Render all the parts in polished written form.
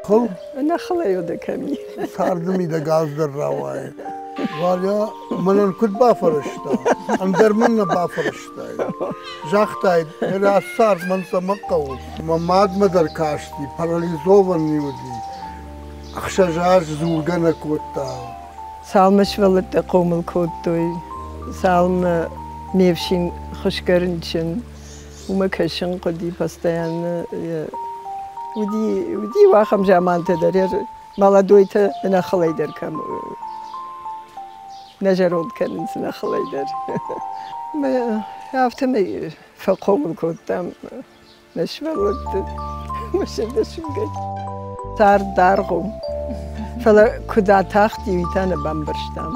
Хыл? Ӕнӕхылӕй уыды кӕм и. Царды мидӕг аздӕр рауайы. Валя мӕнӕн куыд бафӕрӕзта, ӕндӕр мын нӕ бафӕрӕзтай. Загътай, рӕз цард мӕн цӕмӕ хъӕуы. Мӕ мадмӕ дӕр касти, парализованный уыди. 6 аз дзургӕ нӕ кодта. Цалынмӕ сывӕллӕттӕ хъомыл кодтой, цалынмӕ ме фсин хуысгӕ рынчын, уымӕ кӕсын хъуыди постоянно. Уыди, уыди ахӕм замантӕ дӕр, молодойтӕ ӕнӕхылӕй дӕр кӕм нӕ зӕронд кӕнынц ӕнӕхылӕй дӕр. Афтӕмӕй фӕхъомыл кодтам нӕ сывӕллӕтты мӕ Цард даргъ у, фӕлӕ куыд атахти, уый та нӕ бамбӕрстам.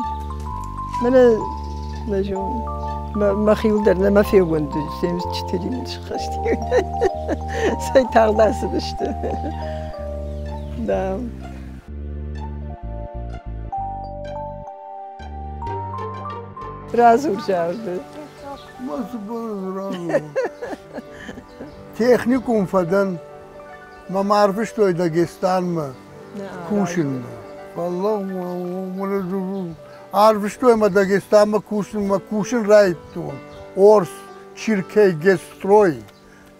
Мӕнӕ нӕ зонын. Мӕхиуыл дӕр нӕма феууӕнды, 74 мын схасти. Цӕй тагъд ацыдысты. Да. Радзур зӕрды. Техникум фӕдӕн, мӕ ма арвыстой Дагестанмӕ кусынмӕ. Арвыстой мӕ Дагестанмӕ кусынмӕ, кусын райдыдтон. Орс, Чиркейгесстрой,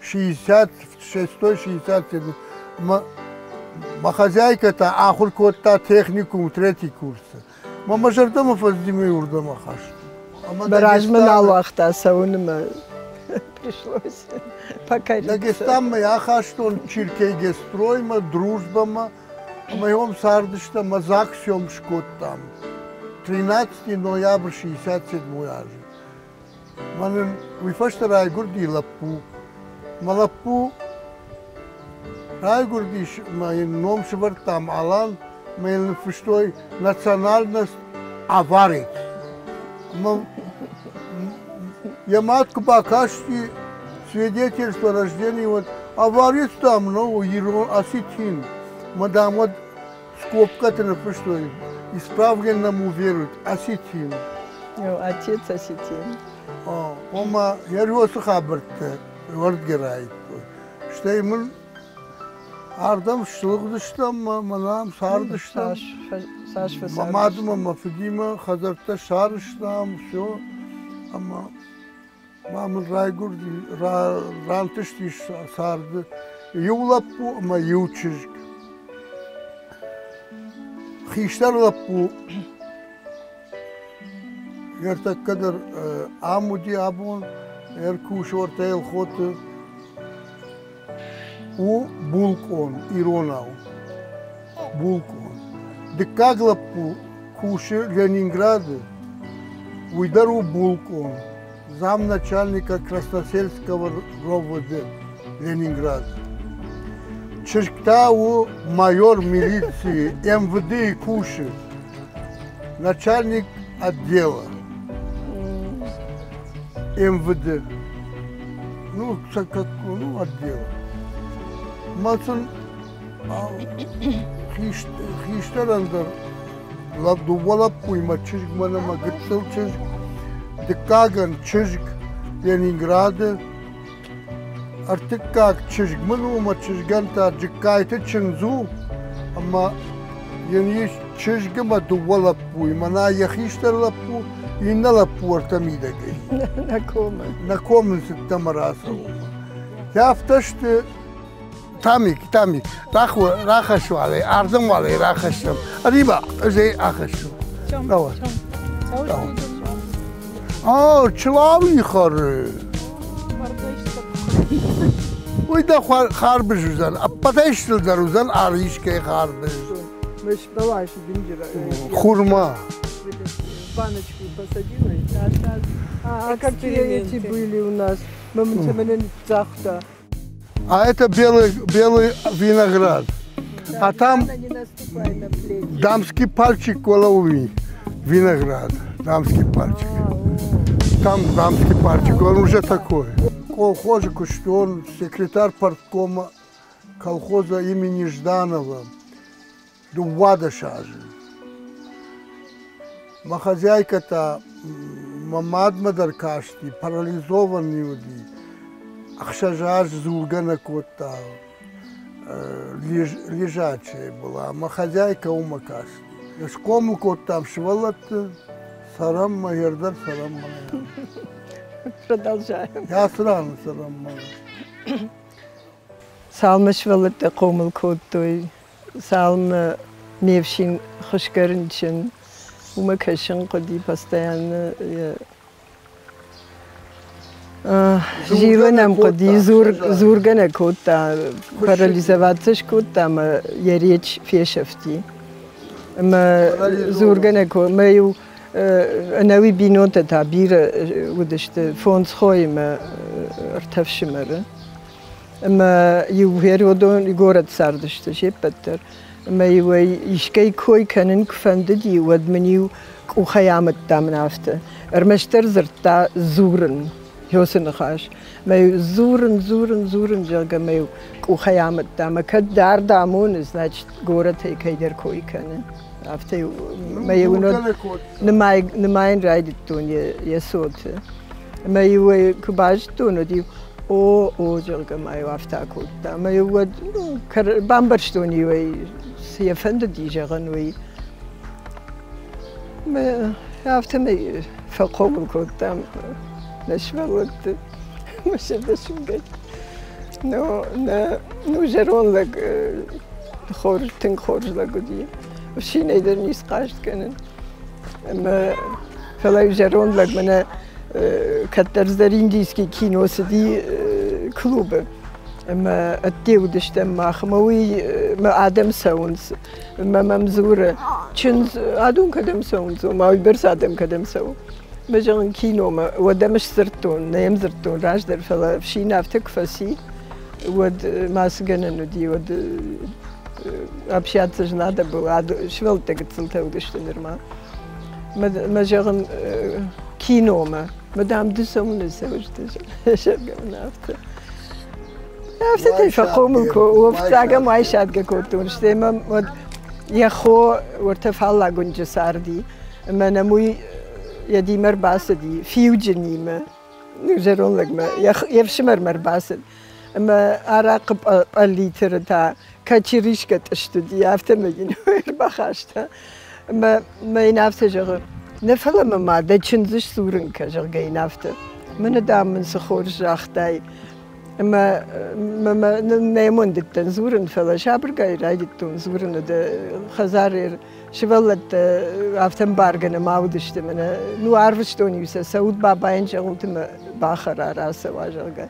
66-67 мӕ мӕ хозяйка та ахуыр кодта техникум третий курсы. Мӕ мӕ зӕрдӕмӕ фӕцыди мӕ уырдӕм ахаст. Мӕ размӕ нал уагъта цӕуынмӕ. Пришлось покориться. Дагестанмӕ ахастон Чиркейгесстроймӕ, Дружбамӕ, ӕмӕ уым цардыстӕм, мӕ ЗАГС-ем скодтам. 13 ноябрь 67 азы. Мӕнӕн уый фӕстӕ райгуырди лӕппу. Мӕ лӕппу райгуырдис, мӕ йын ном сӕвӕрдтам Алан, мӕ йын ныффыстой национальность аварец. Ӕмӕ йӕ мад куы бакасти свидетельство о рождении, вот аварец там, ну, ирон осетин. Мӕ дам уӕд скобкӕты ныффыстой исправленному верует осетин. Отец осетин. Ома йӕ уыцы хабӕрттӕ уӕрдгӕ райдыдтой. Стӕй мын ардӕм слыгъдыстӕм, мӕнӕ ам цардыстӕм. Цас Мӕ мадимӕ, мӕ фыдимӕ хӕдзӕрттӕ сарӕзтам, все. Ӕмӕ ма мын райгуырди, рантыстис царды иу лӕппу ӕмӕ иу чызг. Хистӕр лӕппу ӕртӕккӕ дӕр ам уыди абон, ӕркусы ӕртӕ Елхоты. У булкъон иронау. Булкъон. Дыккаг лӕппу кусы Ленинграды, уый дӕр у булкъон, замначальника Красносельского РОВД Ленинград. Чызг та у майор милиции МВД-йы кусы, начальник отдела МВД. Ну, как, ну, отдела. Ма сын хистӕрӕн дӕр дыууӕ лӕппуимӕ чызг мӕнӕ мӕ гыццыл чызг, дыккагӕн чызг Ленинграды, ӕртыккаг чызг мын у мӕ чызгӕн та Джыккайты чындз у, ӕмӕ йын ис чызг ӕмӕ дыууӕ лӕппуйы, мӕнӕ йӕ хистӕр лӕппу, иннӕ лӕппу ӕртӕ мидӕгӕй. Нӕ комы. Нӕ комы цыдтӕ рацӕуы. Афтӕ сты Тамик, Тамик, рахӕсс уалӕй, ардӕм уалӕй рахӕссӕм. Ӕри-ма, ӕз ӕй ахӕссон. Давай. Давай. А, чылауи хӕры. Уый дӕ харбыз уыдзӕн, ӕппӕтӕй стылдӕр уыдзӕн арискӕй харбыз. Хурма. Баночку посадила и А какие эти были у нас? Мы А это белый, белый виноград. А там дамский пальчик головы виноград. Дамский пальчик. Там дамский пальчик, он уже такой. Колхозы он секретарь парткома колхоза имени Жданова. 12 азы. Мӕ хозяйка та мӕ мадмӕ дӕр касти, парализованный уыди. 6 аз дзургӕ нӕ кодта. Лежачая была, ӕмӕ хозяйка уымӕ каст. Схъомыл кодтам сывӕллӕтты, цӕрӕм ма ӕрдӕр цӕрӕм ма. Продолжаем. Ацы ран цӕрӕм ма. Цалынмӕ сывӕллӕттӕ хъомыл кодтой, цалынмӕ ме фсин хуысгӕ рынчын, уымӕ кӕсын хъуыди постоянно. Зилын ӕм хъуыди, дзургӕ нӕ кодта, парализоваться скодта ӕмӕ йӕ речь фесӕфти. Ӕмӕ дзургӕ нӕ кодта, ӕмӕ-иу ӕнӕуи бинонтӕ та бирӕ уыдысты, фондз хойы ӕмӕ ӕртӕ фсымӕры. Ӕмӕ иу уыдон горӕт цардысты се ппӕт дӕр. Ӕмӕ-иу ӕй искӕй кой кӕнын куы фӕндыди, уӕд мын-иу къухӕй амыдта мын афтӕ. Ӕрмӕстдӕр дзырдта дзурын, уыцы ныхас. Мӕ-иу дзурын, дзурын, дзурын, зӕгъгӕ, мӕ-иу къухӕй амыдта. Ӕмӕ кӕд дард амоны, значит, горӕтӕй кӕйдӕр кой кӕны. Афтӕ-иу мӕ-иу нымайын райдыдтон йӕ цоты. Ӕмӕ-иу ӕй куы базыдтон, уӕд-иу о, о, зӕгъгӕ, ма-иу афтӕ акодта. Ӕмӕ-иу уӕд бамбӕрстон-иу ӕй, цы йӕ фӕндыди зӕгъын, уый. Ӕмӕ афтӕмӕй фӕхъомыл кодтам нӕ сывӕллӕтты мӕ зӕрдӕсудгӕ. Ну, нӕ ну, зӕронд лӕг хорз, тынг хорз лӕг уыди. Ӕфсинӕй дӕр ницы хъаст кӕнын. Ӕмӕ фӕлӕ зӕронд лӕг мӕнӕ кӕддӕр дӕр индийский кино цыди клубы. Ӕмӕ ӕдде уыдыстӕм мах, ӕмӕ уый мӕ адӕм цӕуынц. Ӕмӕ мӕм дзуры, чындз, адон кӕдӕм цӕуынц, ома уыйбӕрц адӕм кӕдӕм цӕуы. Мӕ зӕгъын, киномӕ. Уӕд ӕм сдзырдтон, нӕ йӕм дзырдтон раздӕр, фӕлӕ ӕфсин афтӕ куы фӕци, уӕд ма цы гӕнӕн уыди, уӕд общаться же надо было, сывӕллӕттӕ гыццылтӕ уыдысты нырма. Мӕ зӕгъын, киномӕ. Мӕ дам, ды цӕуылнӕ цӕуыс, ды, зӕгъгӕ, мын афтӕ. Афтӕтӕй фӕхъомыл фыццаг ӕм уайсадгӕ кодтон, стӕй мӕм уӕд йӕ хо уӕртӕ фаллаг уынджы царди, ӕмӕ нӕм уый йӕ димӕ ӕрбацыди фиуджынимӕ, ну, зӕронд лӕгмӕ, йе фсымӕрмӕ ӕрбацыд. Ӕмӕ арахъхъы пъаллитры та качеришкӕ тъыст уыди, афтӕмӕй йын ӕрбахаста. Ӕмӕ мӕ йын афтӕ зӕгъы, нӕ фӕлӕ мӕ ма дӕ чындзы сдзурын кӕ, зӕгъгӕ йын афтӕ. Мӕнӕ, дам, мын цы хорз загътай. Ӕмӕ мӕ нӕ амондыдтӕн дзурын, фӕлӕ сабыргай райдыдтон дзурын, дӕ хӕдзары сывӕллӕттӕ афтӕ ӕмбаргӕ нӕма уыдысты мӕнӕ. Ну, арвыстон-иу сӕ, сӕ уд бабайӕн зӕгъут ӕмӕ бахӕра, рацӕуа, зӕгъгӕ.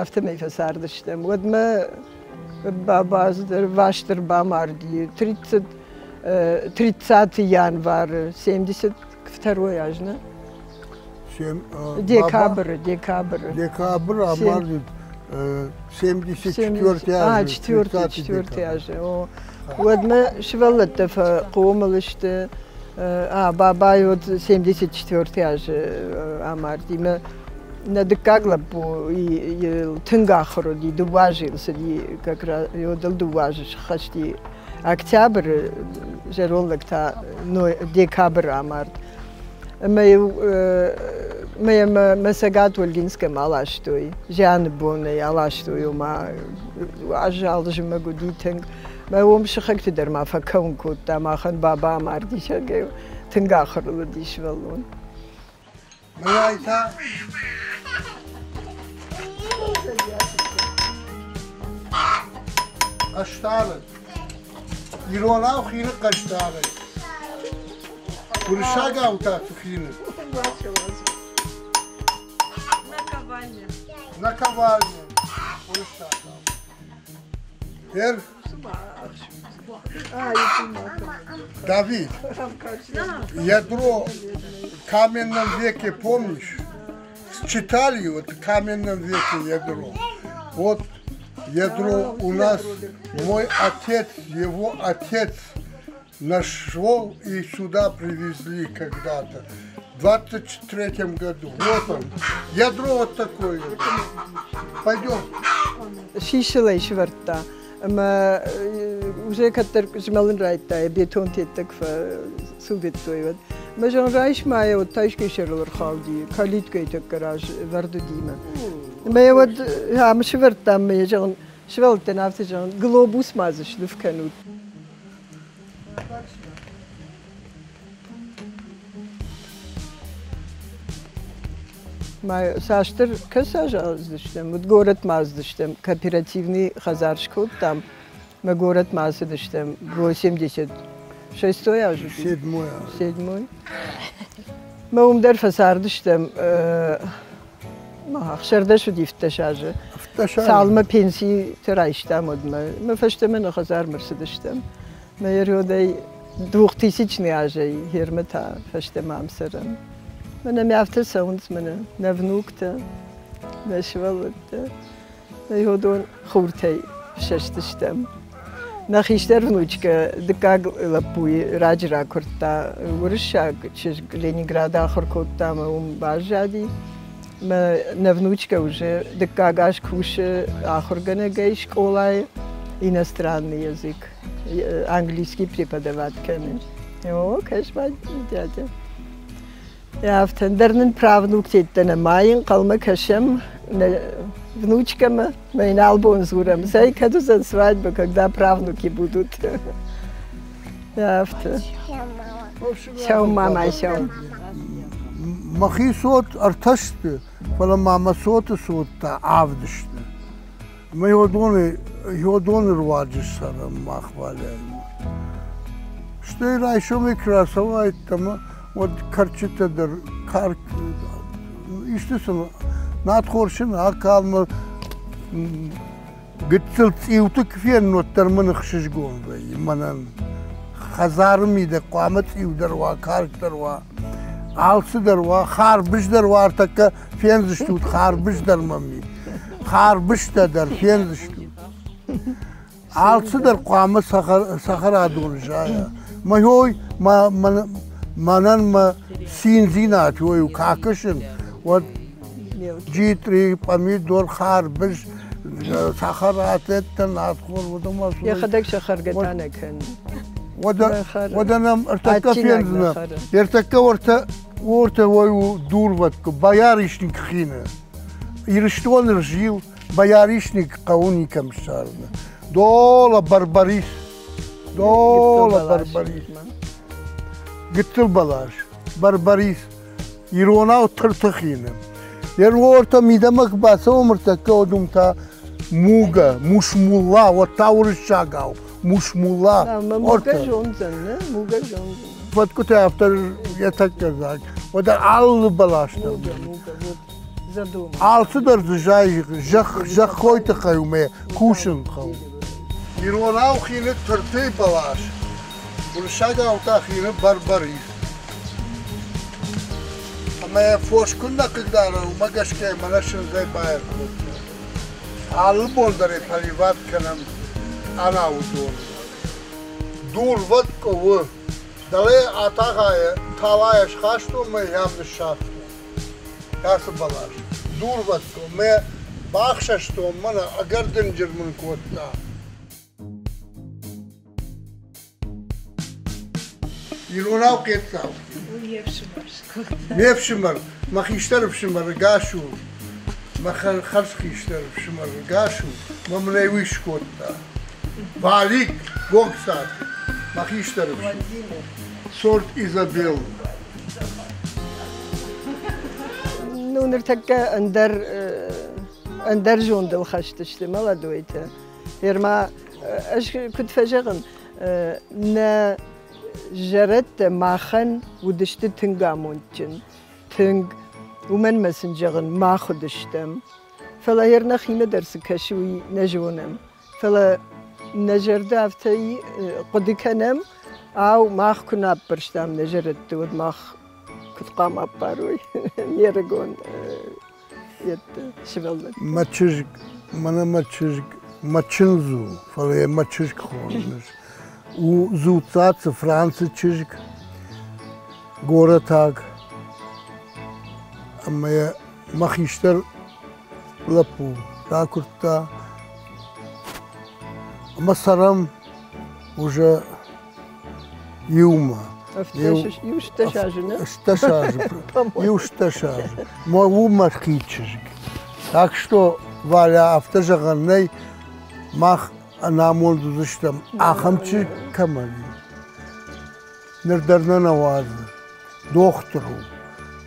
Афтӕмӕй фӕцардыстӕм. Уӕдмӕ баба вастыр бамарди 30 30 январы 72 аз, не? Декабрь, декабрь. Декабрь амарди 74 азы. А, четвертый, четвертый азы. Уӕдмӕ сывӕллӕттӕ фӕхъомыл сты. А, бабай вот 74 азы амарди. Мӕ нӕ дыккаг лӕппу тынг ахуыр уыди, дыууӕ азы йыл цыди, как раз йыл дыууӕ азы схӕсти. Октябры зӕронд лӕг та декабры амард. Ӕмӕ-иу мӕ мӕ Цӕгат Ольгинскӕмӕ аластой, зианы бонӕй аластой, ома уазал зымӕг уыди тынг. Мӕ уым сыхӕгты дӕр ма фӕкӕуын кодта, махӕн баба амарди, зӕгъгӕ, тынг ахуырыл уыди сывӕллон. Мӕнӕй та хъӕстарӕг. Иронау хины хъӕстарӕг. Уырыссагау та цы хины? Наковальня. Наковальня. Уырыссагау. Теперь Давид, ядро в каменном веке, помнишь? Читали вот в каменном веке ядро. Вот ядро у нас, мой отец, его отец нашел и сюда привезли когда-то. В 23 году. Вот он. Ядро вот такое. Пойдем. Сисылӕй сывӕрдта ӕмӕ уже кӕддӕр змӕлын райдыдта, йӕ бетон теттӕг фӕцудыдтой, уӕд. Мӕ зӕгъын, райс ма йӕ, уӕд та искӕй сӕрыл ӕрхауди, калиткӕйы тӕккӕ раз вӕрд уыди мӕ. Мӕ уӕд ам сывӕрдтам, мӕ зӕгъын, сывӕллӕттӕн афтӕ зӕгъын, глобус ма дзы сныв кӕнут. Ма цасдӕр кӕцы аздзыстӕм, уыд горӕтмӕ аздзыстӕм, кооперативный хӕдзар скодтам, мӕ горӕтмӕ ацыдыстӕм 86 аз. Седьмой. Седьмой. Мӕ уым дӕр фӕцардыстӕм 16 уыди 17 азы. Цалынмӕ пенситы райстам, уӕдмӕ. Мӕ фӕстӕмӕ нӕ хӕдзармӕ рцыдыстӕм. Мӕ еродӕй 2000 азӕй хермӕ та фӕстӕмӕ ам цӕрӕм. Мӕнӕ мӕ афтӕ цӕуынц мӕнӕ нӕ внуктӕ, нӕ сывӕллӕттӕ. Уыдон хуртӕй ссӕстыстӕм. Нӕ хистӕр внучкӕ дыккаг лӕппуйы раджы ракуырдта. Уырыссаг чызг Ленинграды ахуыр кодта ӕмӕ уым баззади. Мӕ нӕ внучкӕ уже дыккаг аз кусы ахуыргӕнӕгӕй скъолайы иностранный язык, английский преподавать кӕны. О, кӕс-ма, дядя. Афтӕ дӕр нын правнуктеттӕ нӕма ӕнхъӕлмӕ кӕсӕм нӕ внучкӕмӕ, мӕ йын албон дзурӕм, цӕй, кӕд уыдзӕн свадьба, когда правнуки будут. Афтӕ. Сӕум, мама, сӕум. Мӕхи цот ӕртӕ сты, фӕлӕ ма мӕ цоты цот та авд сты. Мӕ йодоны руаджы цӕрӕм мах Валяимӕ. Стӕй райсомӕй куы рацӕуай ӕмӕ уӕд кӕрчытӕ дӕр карк исты сын надхорсын акалмӕ гыццыл цъиуты куы фенын, уӕддӕр мын ӕхсызгон вӕййы мӕнӕн. Хӕдзары мидӕг хъуамӕ цъиу дӕр уа, карк дӕр уа, алцы дӕр уа, харбыз дӕр уа, ӕртӕккӕ фендзыстут харбыз дӕр мӕм и. Харбызтӕ дӕр фендзыстут. Алцыдӕр хъуамӕ цӕхӕрадоны зайа. Мӕ ой, мӕнӕн мӕ циндзинад ой куы акӕсын, уӕд джитъри, пъамидор, харбыз, цӕхӕратӕттӕ, надхор, уыдон Йӕхӕдӕг сӕ хӕргӕ та нӕ кӕны. Уӕдӕ нӕм ӕртӕккӕ фендзынӕ. Ӕртӕккӕ уӕртӕ уортӕ ой у дурвӕткъуы, боярышник хины. Ирыстоны рзил, боярышник хъӕуы никӕм ссарыны. Дола барбарис, дола барбарис. Гыццыл бӕлас, барбарис, иронау тыртыхины. Ӕргъортӕ мидӕмӕ куы бацӕуӕм ӕртӕккӕ, уӕд уым та мугӕ, мушмула, уӕд та уырыссагау, мушмула. Мугӕ зондзӕн, нӕ? Мугӕ зондзӕн. Фӕткъуытӕ афтӕ йӕ тӕккӕ дзаг. Уӕдӕ алы бӕлас дӕр. Алцыдӕр дзы зайы, зӕххой тыххӕй уымӕ кусын хъӕуы. Иронау хины тыртый бӕлас, уырыссагау та хины барбарис. Ӕмӕ йӕ фос куыннӕ хъыгдара, уымӕ гӕсгӕ мӕнӕ сындзӕй баер кодта. Алы бон дӕр ӕй поливат кӕнӕм къанауы доны. Дурвӕткъуы у. Дӕлӕ атагъайы талайӕ схастон мӕ йӕм ныссагътон. Ацы бӕлас. Дурвӕткъуы мӕ бахсӕстон, мӕнӕ ӕгӕр дынджыр мын кодта. Иронау хъеццау. Уый ӕфсымӕр скодта. Ме фсымӕр, мӕ хистӕр ӕфсымӕр ӕгас у. Мӕ хӕрз хистӕр ӕфсымӕр ӕгас у. Мӕ мын ӕй уый скодта. Валик Гогцаты, мӕ хистӕр ӕфсымӕр. Сорт Изабел. Ну, ныртӕккӕ ӕндӕр ӕндӕр зондыл хӕст сты молодойтӕ. Ерма ӕз куыд фӕзӕгъын, нӕ зӕрӕдтӕ махӕн уыдысты тынг амондджын, тынг. Уымӕн мӕ сын зӕгъын, мах уыдыстӕм. Фӕлӕ йӕ нӕхимӕ дӕр цы кӕсы, уый нӕ зонӕм. Фӕлӕ нӕ зӕрдӕ афтӕ хъуыды кӕнӕм, ау, мах куы нӕ аппӕрстам нӕ зӕрӕдты, уӕд мах куыд хъуамӕ аппарой не рыгон сывӕллӕтты. Мӕ чызг, мӕнӕ мӕ чызг, мӕ чындз у, фӕлӕ йӕ мӕ чызг хонынц. У Дзуццаты Францы чызг, горӕтаг. Ӕмӕ йӕ мӕ хистӕр лӕппу ракуырдта ӕмӕ цӕрӕм уже иумӕ. Иу стӕс азы, нӕ? Стӕс азы. Иу стӕс азы. Мӕ у мӕхи чызг. Так что, Валя, афтӕ зӕгъӕн нӕй, мах ӕнамонд уыдзыстӕм, ахӕм чызг кӕмӕн и. Ныр дӕр нӕ нӕ уадзы. Дохтыр у.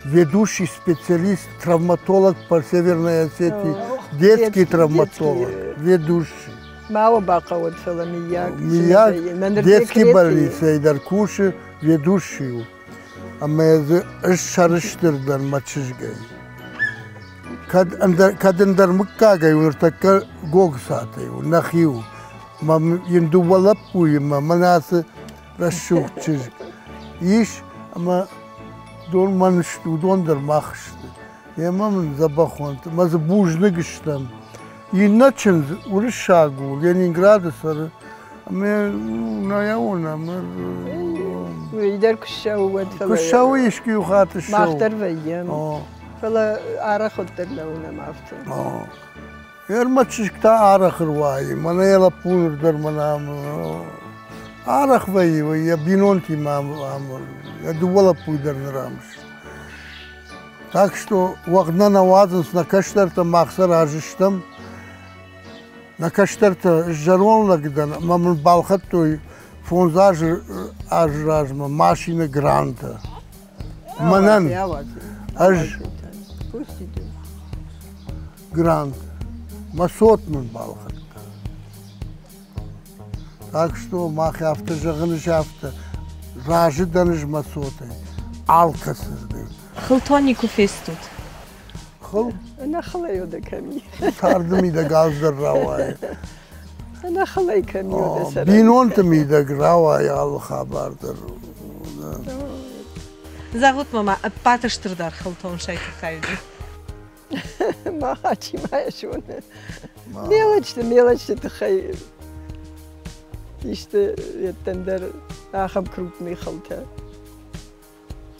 Ведущий специалист, травматолог по Северной Осетии, детский травматолог, ведущий. Ма уӕ бахъӕуӕд, фӕлӕ мыййаг. Мыййаг детский больницӕйы дӕр кусы, ведущий у. Ӕмӕ дзы ӕз сӕрыстыр дӕн мӕ чызгӕй. Кӕд ӕндӕр, кӕд ӕндӕр мыггагӕй у, ныртӕккӕ Гогсатӕй у, нӕхи у. Мӕ йын дыууӕ лӕппуимӕ мӕнӕ ацы рӕсугъд чызг ис, ӕмӕ дон мӕн сты, уыдон дӕр мах сты. Емӕ мын дзӕбӕх уӕнт, ӕмӕ дзы бузныг стӕм. Иннӕ чындз уырыссаг у, Ленинграды цӕры. Ӕмӕ нӕ йӕ уынӕм. Уый дӕр куы ссӕуы, уӕд фӕлӕ... Куы ссӕуы, искуы иу хатт ссӕуы. Мах дӕр вӕййӕм. Фӕлӕ арӕх уӕддӕр нӕ уынӕм афтӕ. Ӕрмӕст чызг та арӕх ӕруайы, мӕнӕ йӕ лӕппу ныр дӕр мӕнӕ ам арӕх вӕййы, йӕ бинонтимӕ ам, йӕ дыууӕ лӕппуйы дӕр ныр ам сты. Так что уӕгъд нӕ нӕ уадзынц нӕ кӕстӕртӕ, мах сӕ разы стӕм. Нӕ кӕстӕртӕ зӕронд лӕг дӕн ӕмӕ мын балхӕдтой фондз азы азы размӕ машинӕ Гранта. Мӕнӕн ӕз грант мӕ цот мын балхӕдта. Так что мах афтӕ зӕгъын ис афтӕ, разы дӕн ӕз мӕ цотӕй, алкӕцырдӕм. Хылтон никуы фестут? Хыл? Ӕнӕхылӕй уӕдӕ кӕм и? Царды мидӕг алцыдӕр рауайы. Ӕнӕхылӕй кӕм и уӕдӕ цӕрӕн? Бинонты мидӕг рауайы алы хабар дӕр. Зӕгъут-ма ма, ӕппӕты стырдӕр хылтон сӕй тыххӕй уыди? Махачи ма йӕ зоны. Мелочты, мелочты тыххӕй исты йедтӕн дӕр ахӕм крупный хылтӕ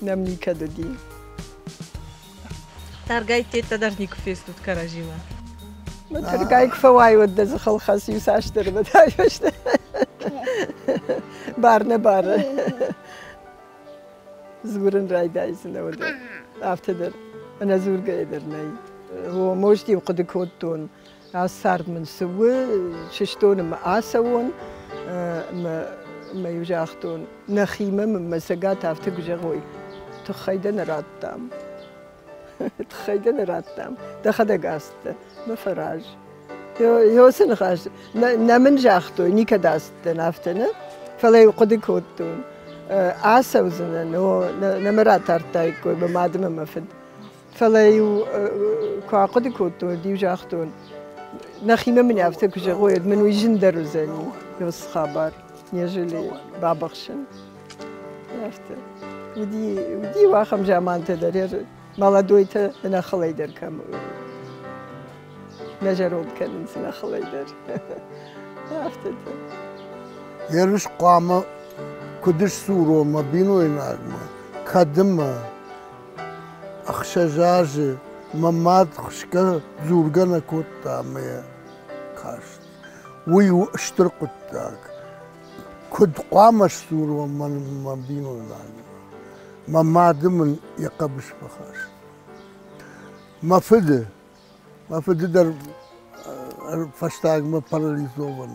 нӕм никӕд уыди. Тӕргӕйттӕ дӕр никуы фестут кӕрӕдзимӕ? Мӕ тӕргай куы фӕуай, уӕд дӕ дзыхыл хӕц иу цасдӕр мӕ фӕстӕ. Бар нӕ бары. Дзурын райдайдзынӕ уӕдӕ. Афтӕ дӕр ӕнӕдзургӕйӕ дӕр нӕй. О, может-иу хъуыды кодтон, ацы цард мын цы у, сыстоны мӕ ацӕуон, мӕ мӕ-иу загътон, нӕхимӕ мын мӕ цӕгат афтӕ куы зӕгъой, тыххӕй дӕ нӕ радтам. Тыххӕй дӕ нӕ радтам, дӕхӕдӕг ацыдтӕ, мӕ фӕраз. Ёсы ныхас нӕ мын загътой, никӕд ацыдтӕн афтӕ, нӕ? Фӕлӕ-иу хъуыды кодтон, ацӕудзынӕн, о, нӕ мӕ ратардтаиккой мӕ мад ӕмӕ мӕ фыд. Фӕлӕ-иу куы ахъуыды кодтон, уӕд-иу загътон, нӕхимӕ мын афтӕ куы зӕгъой, уӕд мын уый зындӕр уыдзӕни, уыцы хабар, нежели бабыхсын. Афтӕ. Уыди, уыди ахӕм замантӕ дӕр, молодойтӕ ӕнӕхылӕй дӕр кӕм нӕ зӕронд кӕнынц ӕнӕхылӕй дӕр. Афтӕтӕ. Ерыс хъуамӕ куыд сдзурон мӕ бинойнагмӕ, кӕдмӕ ӕхсӕз азы мӕ мад хуысгӕ дзургӕ нӕ кодта ӕмӕ йӕ каст. Уый у стыр хъуыддаг. Куыд хъуамӕ сдзурон мӕн мӕ бинойнагмӕ? Мӕ мады мын йӕ хъӕбыс фӕхаста. Мӕ фыды, мӕ фыды дӕр фӕстагмӕ парализован.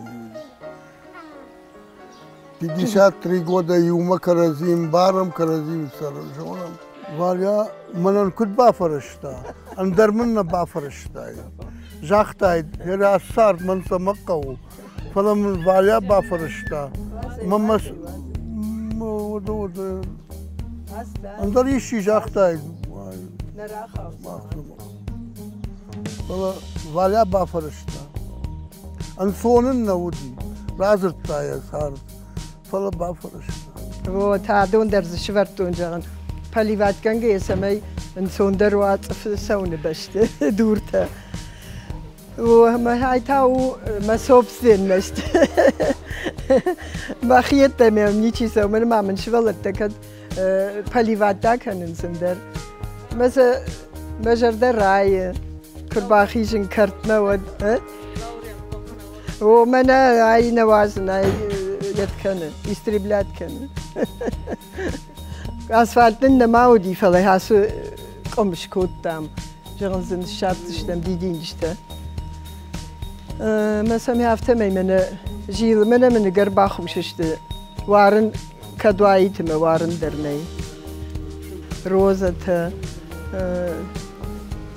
53 года иумӕ кӕрӕдзи ӕмбарӕм, кӕрӕдзи зонӕм. Валя мӕнӕн куыд бафӕрӕзта, ӕндӕр мын нӕ бафӕрӕзтаид. Загътаид, рӕз цард мӕн цӕмӕ хъӕуы, фӕлӕ мын Валя бафӕрӕзта. Мӕ ӕндӕр исчи загътаид. Фӕлӕ Валя бафӕрӕзта. Ӕнцон ын нӕ уыди, радзырдта йӕ цард, фӕлӕ бафӕрӕзта. Вот, адон дӕр дзы сывӕрдтон, зӕгъын, поливатгӕнгӕйӕ цӕмӕй ӕнцондӕр уа цъыфы цӕуыны бӕсты дуртӕ. О, ай та у мӕ собственность. Мӕхи йеддӕмӕ ничи цӕуы, мӕн ма мын сывӕллӕттӕ кӕд поливаттӕ кӕнынц ӕндӕр. Мӕ сӕ мӕ зӕрдӕ райы, куы рбахизын кӕртмӕ, уӕд. О, мӕнӕ ай нӕ уадзын, ай лет кӕны, истреблять кӕны. Асфальт нын нӕма уыди, фӕлӕ ацы къуым скодтам. Зӕгъын дзы ныссадздзыстӕм дидинджытӕ. Мӕ сӕм афтӕмӕй мӕнӕ зилы, мӕнӕ мын ӕгӕр бахус сты. Уарын кӕд уаид ӕмӕ уарын дӕр нӕй. Розӕтӕ,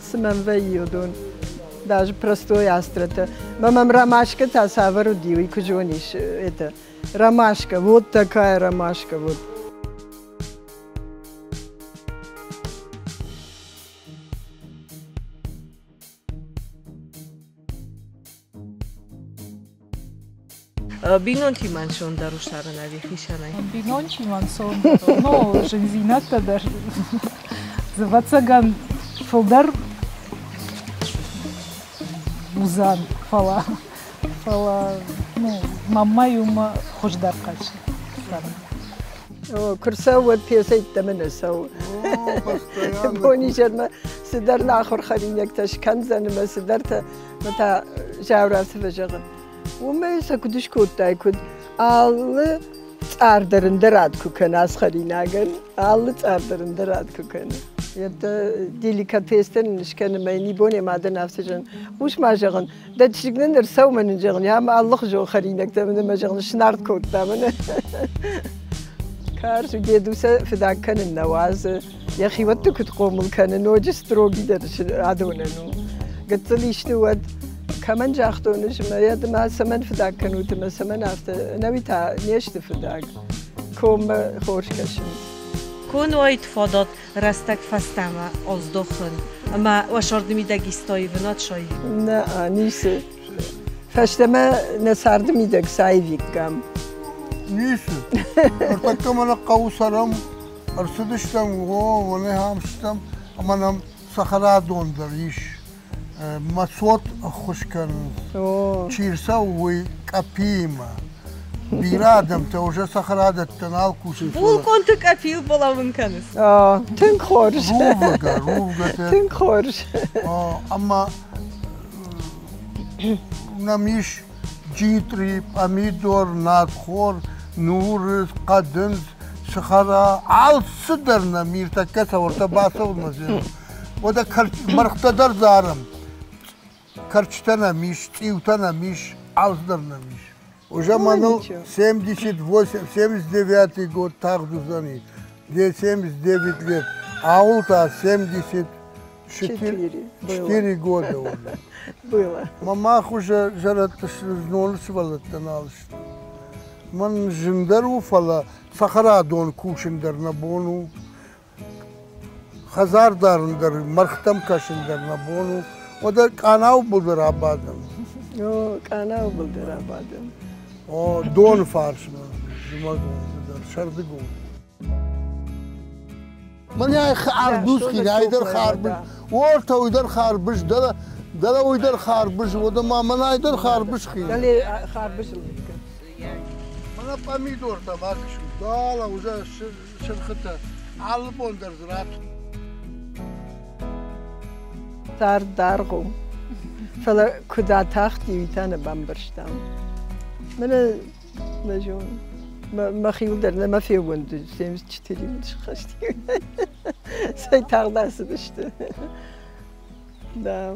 цы мӕм вӕййы уыдон, даже простой астрӕтӕ. Мӕ мӕм ромашкӕ та цавӕр уыди, уый куы зонис, это ромашка, вот такая ромашка, вот. Бинонтимӕ ӕнцондӕр у цӕрын ӕви хицӕнӕй? Бинонтимӕ ӕнцондӕр у. Ну, зындзинӕдтӕ дӕр ӕвӕццӕгӕн фылдӕр уыдзӕн, фӕлӕ, фӕлӕ ну, мӕнмӕ иумӕ хуыздӕр кӕсы цӕрын. Куы рцӕуы, уӕд пьесӕ йеддӕмӕ нӕ цӕуы. Бонизӕрмӕ цыдӕр нахуыр хӕринӕгтӕ скӕндзӕн ӕмӕ цыдӕртӕ, мӕ та Зауыраты фӕзӕгъы. Уымӕй сӕ куыд скодтай, куыд алы цъар дӕр ӕндӕр ад куы кӕны ацы хӕринагӕн, алы цъар дӕр ӕндӕр ад куы кӕны. Это деликатестӕ нын скӕны, мӕ нибон йӕ мадӕн афтӕ зӕгъын. Хъус ма зӕгъын, дӕ чызг нын ӕрцӕуы нын зӕгъын, ам алыхуызон хӕринӕгтӕ мын ӕмӕ зӕгъын, снард кодта мӕнӕ. Карз у, дедуся фыдаг кӕнын нӕ уадзы. Йӕхиуӕтты куыд хъомыл кӕны, ноджы строгидӕр адонӕн у. Гыццыл исты уӕд кӕмӕн загътон ӕз, ӕмӕ йӕ ды ма цӕмӕн фыдаг кӕнут ӕмӕ цӕмӕн афтӕ, ӕнӕуи та не сты фыдаг. Коммӕ хорз кӕсынц. Куы уаид фадат рӕстӕг фӕстӕмӕ аздохын ӕмӕ уӕ сӕрды мидӕг истой бынат сай? Нӕ, ницы. Фӕстӕмӕ нӕ царды мидӕг саивиккам. Ницы. Ныртӕккӕ мӕнӕ хъӕуы цӕрӕм, ӕрцыдыстӕм, о, мӕнӕ ам стӕм, ӕмӕ нӕм цӕхӕрадон дӕр ис. Мӕ цот ӕххуыс кӕнынц. Чи рцӕуы, уый къӕпиимӕ. Бирӕ адӕмтӕ уже цӕхӕрадӕттӕ нал кусынц. Булкъонты къӕпийыл балӕууын кӕныс? Тынг хорз. Рувгӕ, рувгӕтӕ. Тынг хорз. Ӕмӕ нӕм ис джитъри, пъамидор, надхор, нуры, хъӕдындз, цыхӕра, алцыдӕр нӕм ныртӕккӕ цӕуыртӕ бацӕуынмӕ зӕгъы. Уӕдӕ мӕргътӕ дӕр дарӕм. Кӕрчытӕ нӕм ис, цъиутӕ нӕм ис, алцыдӕр нӕм ис. Уже мӕныл 78, 79 год тагъд уыдзӕни, где 79 лет, ауыл та 74 4 года уже. Было. Мӕ мах уже зӕрӕдты зноны сывӕллӕттӕ нал сты. Мӕн зындӕр у, фӕлӕ цӕхӕрадон кусын дӕр нӕ бон у. Хӕдзар дарын дӕр, мӕргътӕм кӕсын дӕр нӕ бон у. Уӕдӕ къанауы был дӕр абадӕм. О, къанауы был дӕр абадӕм. О, доны фарсмӕ, зымӕгон дӕр, сӕрдыгон. Мӕнӕ харбуз хинӕй дӕр харбуз, уортӕ уый дӕр харбуз, дӕлӕ, дӕлӕ уый дӕр харбуз, уӕдӕ ма мӕнӕй дӕр харбуз хин. Дӕле харбузыл ныккӕн. Мӕнӕ пъамидортӕ ма кӕсут, дӕлӕ уже сырхытӕ, алы бон дӕр дзы ратт. Цард даргъ у, фӕлӕ куыд атахти, уый та нӕ бамбӕрстам. Мӕнӕ нӕ зонын. Мӕхиуыл дӕр нӕма феууӕнды, 74 мын схасти. Цӕй тагъд ацыдысты. Да.